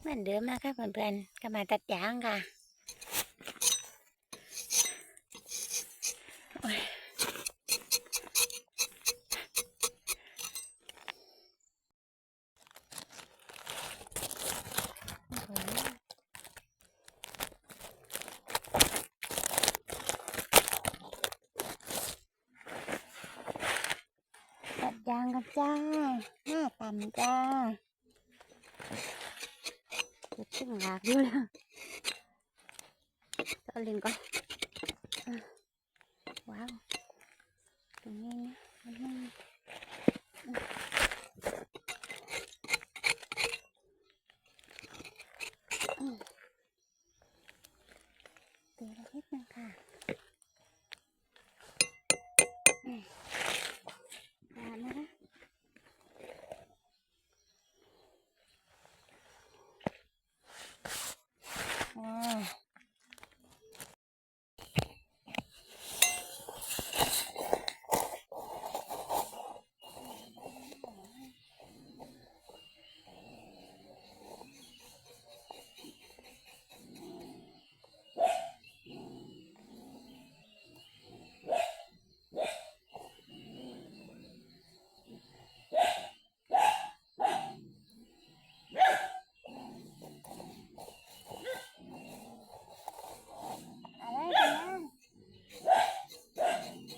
ໝືອນເດີມນະຄະເພື່ອນໆ ກໍມາຕັດຢາງຄ່ະ. ໂອ້ຍ ຕັດຢາງກັນຈ້າ ມາຕຳຈ້າ. ເກັບເຊິ່ງຫຼາກຢູ່ແລ້ວ ເອົາຫຼິ້ນກ່ອນ. ວ້າວ ຕົງນີ້ນະ ອືມ ຕີລະນິດໜຶ່ງຄ່ະ ອືມ ມານະ ວ້າວ. ອາໄວ້ກັນນະ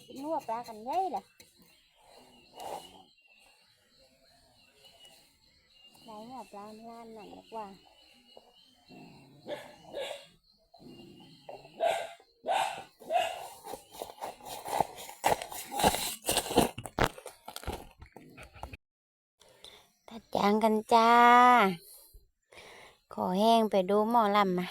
ກິນຫົວປາກັນໃຫຍ່ລະ ໄດ້ຫົວປາລ້ານນັ້ນດີກວ່າ. ຕັດຢາງກັນຈ້າ ຂໍແຮງໄປດູໝໍລຳມາ.